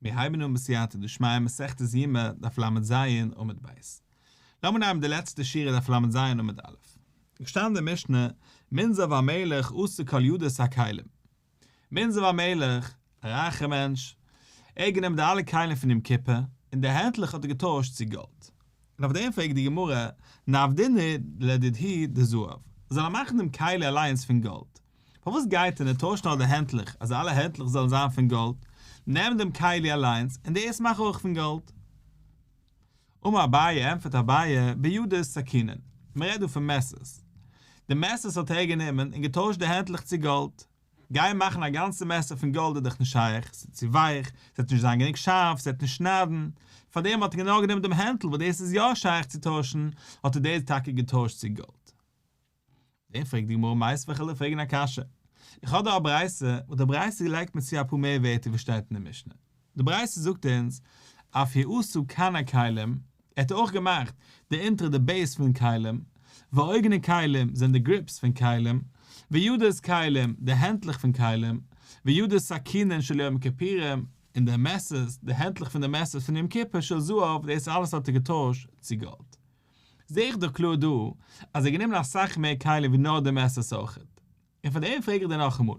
מיר הייבן אן בסייעתא דשמיא מסכת יומא דף לז עמוד ב'. לאמיר נעמען די לעצטע שורה דף לז עמוד א'. געשטאנען אין די משנה, מנזר והמלך עשה כל ידות הכלים. מנזר והמלך, א רייכער מענטש, ער האט גענומען די אלע כלים פון יום כיפור, און די הענטלעך האט ער געטוישט צו גאלד. און אויף דעם פרעגט די גמרא, נעבדינהו לדידהו דזהב, זאל ער מאכן דעם כלי אליינס פון גאלד? פארוואס גייט ער און ער טוישט נאר די הענטלעך אז אלע הענטלעך זאלן זיין פון גאלד, נעם דעם כלי אליינס און דאס מאך אויך פון גאלד. אמר אביי, ענטפערט אביי, בידות סכינין, מען רעדט דא פון מעסערס, די מעסערס האט ער גענומען און געטוישט די הענטלעך צו גאלד, גיין מאכן א גאנצע מעסער פון גאלד איז דאך נישט שייך, ס'איז צו ווייך, ס'וועט נישט זיין גענוג שארף, ס'וועט נישט שניידן, פארדעם האט ער נאר גענומען דעם הענטל וואס דאס איז יא שייך צו טוישן, האט ער דאס טאקע געטוישט צו גאלד. דעם פרעגט די גמרא מיתיבי כ'וועל דיר פרעגן א קשיא, איך האב דא א ברייתא וואס די ברייתא לייגט מיר צו אפאר מער ווערטער ווי שטייט אין די משנה, די ברייתא זאגט אונז אף הוא עשה כני כלים, ער האט אויך געמאכט די אונטערע די base פון כלים, ואוגני כלים זענען די grips פון כלים, וידות כלים די הענטלעך פון כלים, וידות סכינין של יום הכיפורים, און די מעסערס, די הענטלעך פון די מעסערס פון יום כיפור של זהב, דאס אלעס האט ער געטוישט צו גאלד. זעה איך דאך קלאר דא אז ער האט גענומען אסאך מער כלים ווי נאר די מעסערס אויכעט. און פאר דעם פרעג איך דיר נאכאמאל.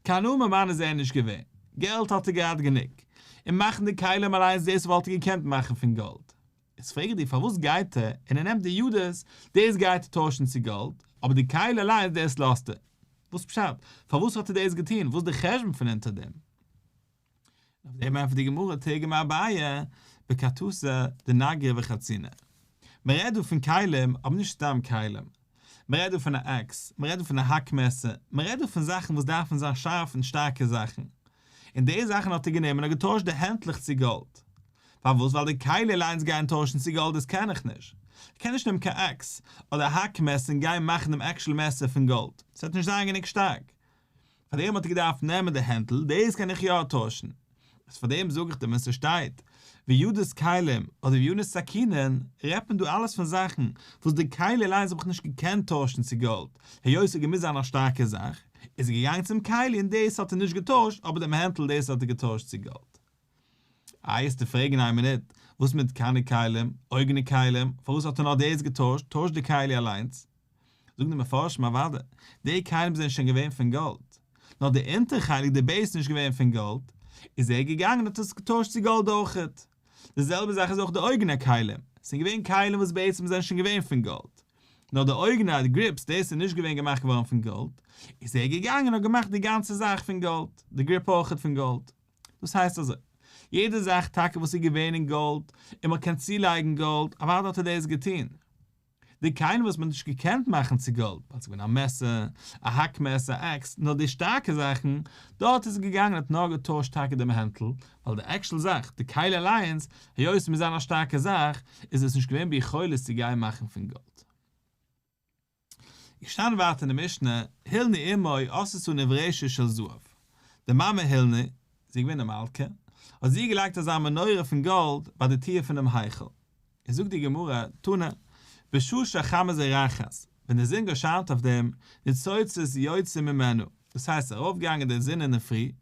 קיין ארעמער מאן איז ער נישט געווען. געלט האט ער געהאט גענוג. און מאכן די כלים אליינס דאס וואלט ער געקענט מאכן פון גאלד. איז פרעג איך דיר פארוואס גייט ער און ער נעמט די ידות, דאס גייט ער טוישן צו גאלד, אבער די כלי אליינס דאס לאזט ער. וואס פשט? פארוואס האט ער דאס געטון? וואס איז די חשבון פון אונטער דעם? אויף דעם ענטפערט די גמרא תרגמה אביי בקרטתא דנגרי וחרצוני. מען רעדט דא פון כלים, אבער נישט סתם כלים. מען רעדט דא פון א אקס, מען רעדט דא פון א האק מעסער, מען רעדט דא פון זאכן וואס דארפן זיין שארף און שטארקע זאכן. און די זאכן האט ער גענומען און געטוישט די הענטלעך צו גאלד. פארוואס? ווייל די כלי אליינס גיין טוישן צו גאלד דאס קען איך נישט. איך קען נישט נעמען קיין אקס אדער האק מעסער און גיין מאכן דעם actual מעסער פון גאלד. ס'וועט נישט זיין גענוג שטארק. פאר דעם האט ער געדארפט נעמען די הענטל, דאס קען איך יא טוישן. איז פאר דעם זאג איך דיר ווען ס'שטייט וידות כלים אדער וידות סכינין, רעדט מען דא אלעס פון זאכן וואס די כלי אליינס האב איך נישט געקענט טוישן צו גאלד, היות ס'האט געמוזט זיין א שטארקע זאך, איז ער געגאנגען צום כלי און דאס האט ער נישט געטוישט, אבער דעם הענטל דאס האט ער געטוישט צו גאלד. איי וועסטו פרעגן איין מינוט, וואס מיט כני כלים, אוגני כלים, פארוואס האט ער נאר דאס געטוישט, טויש די כלי אליינס. זאגן די מפרשים אוודאי, די כלים זענען שוין געווען פון גאלד, נאר די אונטער חלק די base איז נישט געווען פון גאלד, איז ער געגאנגען און האט עס געטוישט צו גאלד אויכעט. די זעלבע זאך איז אויך די אוגני כלים, עס זענען געווען כלים וואס בעצם זענען שוין געווען פון גאלד, נאר די אוגני, די grips, דאס איז נישט געווען געמאכט געווארן פון גאלד, איז ער געגאנגען און האט געמאכט די גאנצע זאך פון גאלד, די grip אויכעט פון גאלד. דאס הייסט אזוי, יעדע זאך טאקע וואס איז געווען אין גאלד, און מען קען צולייגן גאלד, אוודאי האט ער דאס געטון. די כלים וואס מען האט נישט געקענט מאכן צו גאלד, ווייל ס'איז געווען א מעסער, א האק מעסער, א אקס, נאר די שטארקע זאכן, דארט איז ער געגאנגען און האט נאר געטוישט טאקע דעם הענטל, ווייל די actual זאך, די כלי אליינס, היות ס'מוז זיין א שטארקע זאך, איז עס נישט געווען ביכולת צו גיין מאכן פון גאלד. געשטאנען ווייטער אין די משנה, הילני אמו עשתה נברשת של זהב, די מאמע הילני, זי איז געווען די מלכה, האט זי געלייגט אזא מנורה פון גאלד ביי די טיר פונעם היכל. איז זאגט די גמרא, תנא, בשעה שהחמה זורחת, ווען די זון געשיינט אויף דעם, ניצוצות יוצאים ממנה, דאס הייסט ס'איז ארויפגעגאנגען די זון אינדערפרי,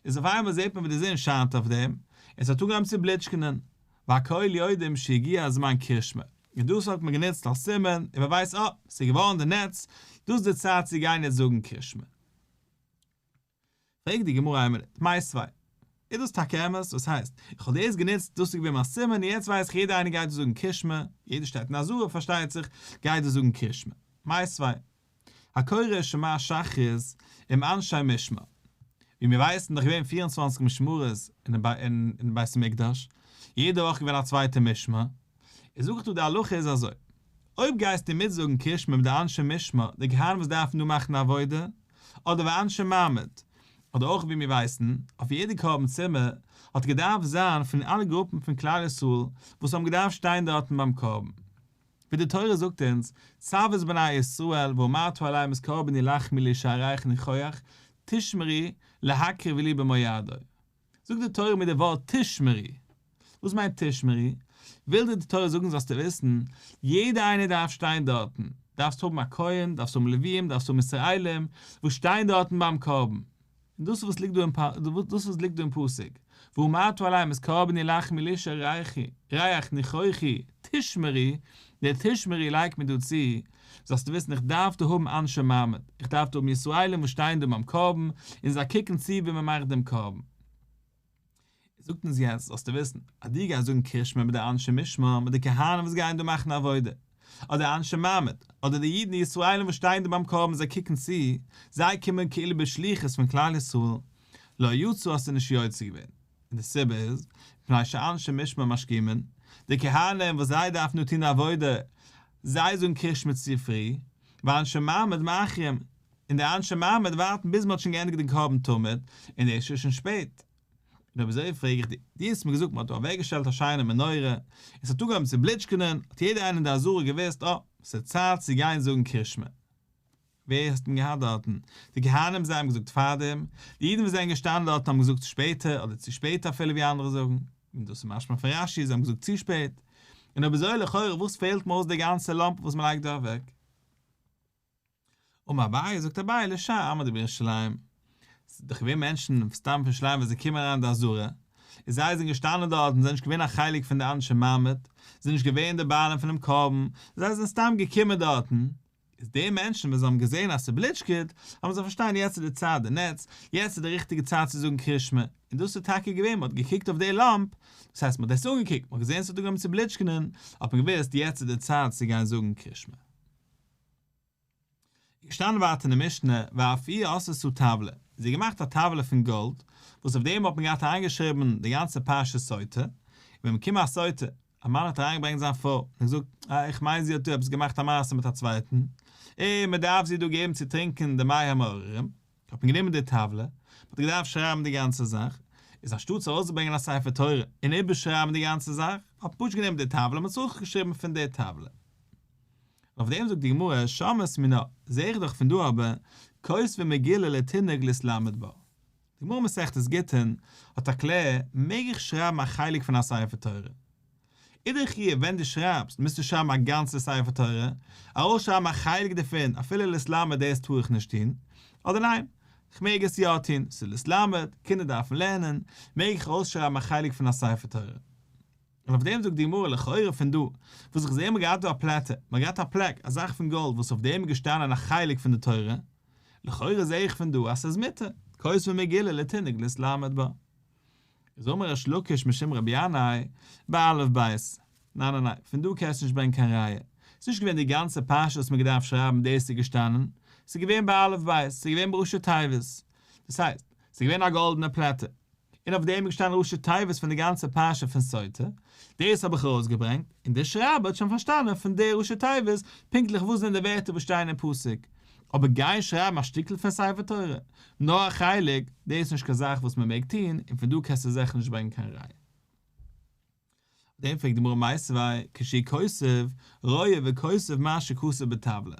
איז אויף איינמאל זעט מען ווי די זון שיינט אויף דעם, און ס'האט אנגעהויבן צו בליטשקענען, והכל יודעים שהגיע זמן קריאת שמע, און דאס האט מען גענוצט אלס סימן, און מען ווייסט אה, ס'איז געווארן די נץ, דאס איז די צייט צו גיין יעצט זאגן קריאת שמע. פרעגט די גמרא איין מינוט, מיתיבי, איז דאס טאקע אמת? וואס הייסט, איך האב דאס גענוצט, דאס איז געווען מיין סימן, און יעצט ווייס איך יעדער איינער גייט דא זאגן קריאת שמע, יעדער שטייט אין עזרה פארשטייט זיך, גייט דא זאגן קריאת שמע. מיתיבי, הקורא שמע שחרית עם אנשי משמר. ווי מיר ווייסן איז דאך געווען 24 משמרות אין בית המקדש, יעדע וואך געווען א צווייטע משמר, איז זאג איך דא די הלכה איז אזוי, אויב גייסטו מיטזאגן קריאת שמע מיט די אנשי משמר, די כהנים וואס דארפן דא מאכן עבודה, אדער ואנשי מעמד, אדער אויך ווי מיר ווייסן, אויף יעדע קרבן ציבור האט געדארפט זיין פון אלע גרופן פון כלל ישראל וואס האבן געדארפט שטיין דארטן ביים קרבן. ווי די תורה זאגט אונז, צו את בני ישראל ואמרת אליהם את קרבני לחמי לאשה ריח ניחוח, תשמרו להקריב לי במועדו. זאגט די תורה מיט די ווארט תשמרו. וואס מיינט תשמרו? וויל דיר די תורה זאגן זאלסטו וויסן, יעדער איינער דארף שטיין דארטן, דארפסט האבן א כהן, דארפסט האבן לוויים, דארפסט האבן ישראלים, וואס שטייען דארטן ביים קרבן. און דאס איז וואס ליגט דא אין דאס וואס ליגט דא אין פסוק, ואמרת אליהם את קרבני לחמי לאשה ריחי ריח ניחוחי תשמרו, די תשמרו לייגט מיר דא צו, זאלסטו וויסן איך דארף דא האבן אנשי מעמד, איך דארף דא האבן ישראלים וואס שטייען דא ביים קרבן און זיי קוקן צו ווי מען מאכט דעם קרבן. זאגט אונז יעצט זאלסטו וויסן אז דו גייסט זאגן קריאת שמע מיט די אנשי משמר, מיט די כהנים וואס גייען דא מאכן עבודה, אדער אנשי מעמד, אדער די אידן די ישראלים וואס שטייען דא ביים קרבן זיי קוקן צו, זיי קומען כאילו בשליחות פון כלל ישראל, לא יצא האסטו נישט יוצא געווען. און די סיבה איז, מפני שאנשי משמר משכימין, די כהנים וואס זיי דארפן דא טון די עבודה, זיי זאגן קריאת שמע צו פרי, ואנשי מעמד מאחרים, און די אנשי מעמד ווארטן ביז מען האט שוין געענדיגט דעם קרבן תמיד, און דאס איז שוין שפעט. און אויב אזוי פרעג איך דיר, דו האסט מיר געזאגט מען האט דא אוועקגעשטעלט א שיינע מנורה, און ס'האט אנגעהויבן צו בליטשקענען, האט יעדער איינער אין די עזרה געוואוסט, אה, ס'איז צייט צו גיין זאגן קריאת שמע. ווער האט מען געהאט דארטן? די כהנים זיי האבן געזאגט פארדעם, די אידן וואס זענען געשטאנען דארטן האבן געזאגט שפעטער, אדער צו שפעט אפילו ווי אנדערע זאגן, און דאס איז משמע פון רש"י זיי האבן געזאגט צו שפעט. און אויב אזוי לכאורה וואס פעלט מיר אויס די גאנצע לאמפ וואס מען לייגט דא אוועק? אמר אביי, זאגט אביי לשאר עמא דבירושלים, ס'איז דאך געווען מענטשן סתם פון ירושלים ווען זיי קומען אריין אין די עזרה, און זיי זענען געשטאנען דארט און זענען נישט געווען א חלק פון די אנשי מעמד, זענען נישט געווען די בעלים פונעם קרבן, זיי זענען סתם געקומען דארטן, איז די מענטשן ווען זיי האבן געזען אז ס'בליטשקעט, האבן זיי פארשטאנען יעצט איז די צייט די נץ, יעצט איז די ריכטיגע צייט צו זאגן קריאת שמע, און דאס איז טאקע געווען, מ'האט געקוקט אויף די לאמפ, דאס הייסט מ'האט דאס אנגעקוקט, מ'האט געזען ס'האט אנגעהויבן צו בליטשקענען, האט מען געוואוסט יעצט איז די צייט צו גיין זאגן קריאת שמע. איז געשטאנען ווייטער אין די משנה, ואף היא עשתה טבלא, זי האט געמאכט א טאוועלע פון גאלד, וואס אויף דעם האט מען געהאט אריינגעשריבן די גאנצע פרשת סוטה, און ווען מען קומט א סוטה, א מאן האט אריינגעברענגט זיין פרוי, און געזאגט, אה, איך מיין זי האט דא עפעס געמאכט א מעשה מיט א צווייטן, און מען דארף זי דא געבן צו טרינקען די מי המאררים, האט מען גענומען די טבלה, מען האט געדארפט שרייבן די גאנצע זאך, איז אנשטאט צו ארויסברענגען א ספר תורה און איבערשרייבן די גאנצע זאך, האט מען פשוט גענומען די טבלה און מען האט עס אויסגעשריבן פון די טבלה. און אויף דעם זאגט די גמרא, שמעת מינה, זעה איך דאך פון דא אבער, כותבין מגילה לתינוק להתלמד בה. די גמרא מסכת גיטין האט א קלער, מעג איך שרייבן א חלק פון א ספר תורה? איז דער חיוב ווען דו שרייבסט מוזטו שרייבן א גאנצע ספר תורה, ארויסשרייבן א חלק דערפון אפילו להתלמד דאס טאר איך נישט טון, אדער ניין, כ'מעג עס יא טון, ס'איז להתלמד, קינדער דארפן לערנען, מעג איך ארויסשרייבן א חלק פון א ספר תורה? און אויף דעם זאגט די גמרא לכאורה פון דא וואס איך זעה מ'האט געהאט דא א פלעטער, מ'האט געהאט א פלעק, א זאך פון גאלד וואס אויף דעם איז געשטאנען א חלק פון די תורה, לכאורה זעה איך פון דא אז ס'איז מותר, כותבין מגילה לתינוק להתלמד בה. איז אמר ריש לקיש משום רבי ינאי, באלף בית. ניין ניין ניין, פון דא קענסטו נישט ברענגען קיין ראיה. ס'איז נישט געווען די גאנצע פרשה וואס מ'האט געדארפט שרייבן דאס איז געשטאנען, ס'איז געווען באלף בית, ס'איז געווען בראשי תיבות. דאס הייסט, ס'איז געווען א גאלדענע פלעטער, און אויף דעם איז געשטאנען ראשי תיבות פון די גאנצע פרשה פון סוטה, דאס האב איך ארויסגעברענגט, און דער שרייבער האט שוין פארשטאנען פון די ראשי תיבות פונקטליך וואס זענען די ווערטער וואס שטייען אין פסוק, אבער גיין שרייבן א שטיקל פון ספר תורה, נאר א חלק, דאס איז נישט קיין זאך וואס מען מעג טון, און פון דא קענסטו זיכער נישט ברענגען קיין ראיה. אויף דעם פרעגט די גמרא מיתיבי, כשהוא כותב, רואה וכותב מה שכתוב בטבלה.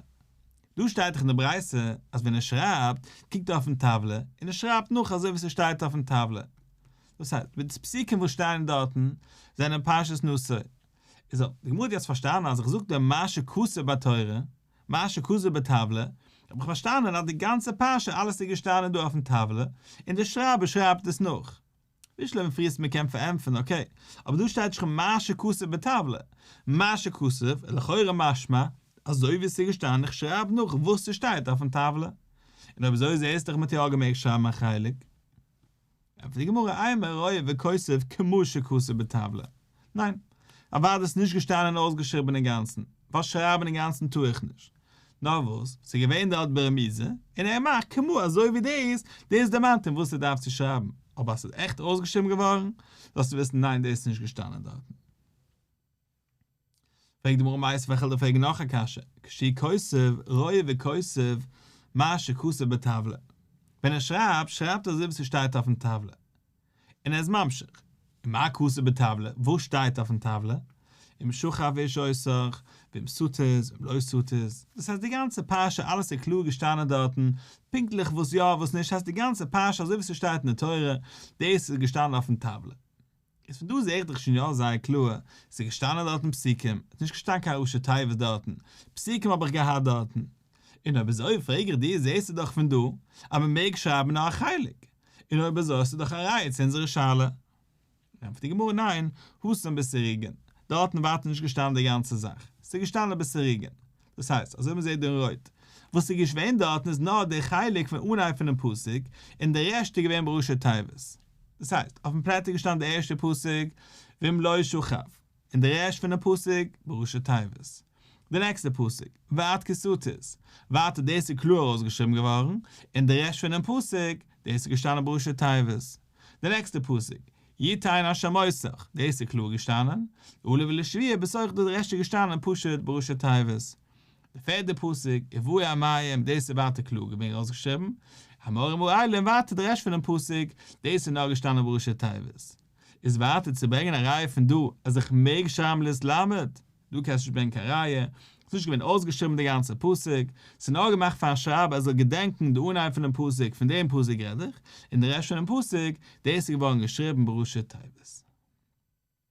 דא שטייט דאך אין די ברייתא אז ווען ער שרייבט, קוקט ער אויפן טבלה, און ער שרייבט נאך אזוי ווי ס'שטייט אויפן טבלה. דאס הייסט, די פסוקים וואס שטייען דארטן זענען פרשת נשא. איז האט די גמרא יעצט פארשטאנען אז איך זאג דיר מה שכתוב בתורה, מה שכתוב בטבלה, האב איך פארשטאנען אז די גאנצע פרשה אלעס איז געשטאנען דא אויפן טבלה, און דער שרייבער שרייבט עס נאך. בשלמא פריער מען קען פארענטפערן okay, אבער דא שטייט שוין מה שכתוב בטבלה, מה שכתוב איז לכאורה משמע אזוי ווי עס איז געשטאנען איך שרייב נאך וואס ס'שטייט אויפן טבלה, און אויב אזוי זעהסט דאך מ'האט יא געמעגט שרייבן א חלק. ענטפערט די גמרא אימא רואה וכותב כמו שכתוב בטבלה, ניין, אוודאי איז נישט געשטאנען און אויסגעשריבען אינגאנצן, ווייל שרייבען אינגאנצן טאר איך נישט, נאר וואס, ס'איז געווען דארט ברמיזה, און ער מאכט כמו אזוי ווי דאס, דאס דערמאנט אים וואס ער דארף צו שרייבן, אבער אז ס'איז עכט אויסגעשריבן געווארן, זאלסטו וויסן ניין דאס איז נישט געשטאנען דארטן. פרעגט די גמרא מיתיבי כ'וועל דיר פרעגן נאך א קשיא, כשהוא כותב, רואה וכותב, מה שכתוב בטבלה. ווען ער שרייבט, שרייבט ער אזוי ווי ס'שטייט אויפן טבלה. און ער איז ממשיך, ומה כתוב בטבלה, וואס שטייט אויפן טבלה? אם שכב איש אותך, ואם סטית, ואם לא סטית, דאס הייסט די גאנצע פרשה אלעס איז קלאר געשטאנען דארטן, פונקטליך וואס יא וואס נישט, הייסט די גאנצע פרשה אזוי ווי ס'שטייט אין די תורה, דאס איז געשטאנען אויפן טבלה. איז פון דא זעה איך דאך שוין יא זייער קלאר, ס'איז געשטאנען דארטן פסוקים, ס'איז נישט געשטאנען קיין ראשי תיבות דארטן, פסוקים האב איך געהאט דארטן. און אויב אזוי פרעג איך דיר, זעסטו דאך פון דא אז מען מעג שרייבן נאר א חלק, און אויב אזוי האסטו דאך א ראיה צו אונזערע שאלה. ענטפערט די גמרא ניין, התם בסירוגין, דארטן ווייטער נישט געשטאנען די גאנצע זאך, ס'איז געשטאנען בסירוגין, דאס הייסט, אזוי ווי מ'זעט דא אין רויט, וואס איז געווען דארטן איז נאר די חלק פון אנהייב פונעם פסוק, און די רעשט איז געווען בראשי תיבות. דאס הייסט, אויפן פלעטער איז געשטאנען די ערשטע פסוק, ואם לא שכב, און די רעשט פונעם פסוק, בראשי תיבות. די נעקסטע פסוק, ואת כי שטית, ווייטער דאס איז קלאר ארויסגעשריבן געווארן, און די רעשט פונעם פסוק, דאס איז געשטאנען בראשי תיבות. די נעקסטע פסוק, יתן השם אותך, דאס איז קלאר געשטאנען, עליו ולשבועה בתוך די רעשט איז געשטאנען פשוט בראשי תיבות. די פערדע פסוק, ובאו המים, דאס איז ווייטער קלאר געווען ארויסגעשריבן, המרים האלה און ווייטער די רעשט פונעם פסוק, דאס איז נאר געשטאנען בראשי תיבות. איז ווייטער צו ברענגען א ראיה פון דא אז איך מעג שרייבן להתלמד, דא קענסטו נישט ברענגען קיין ראיה, ס'איז נישט געווען אויסגעשריבן די גאנצע פסוק, ס'איז נאר געמאכט פארן שרייבער ער זאל געדענקן די אנהייב פונעם פסוק, פון דעם פסוק רעד איך, און די רעשט פונעם פסוק, דאס איז געווארן געשריבן בראשי תיבות.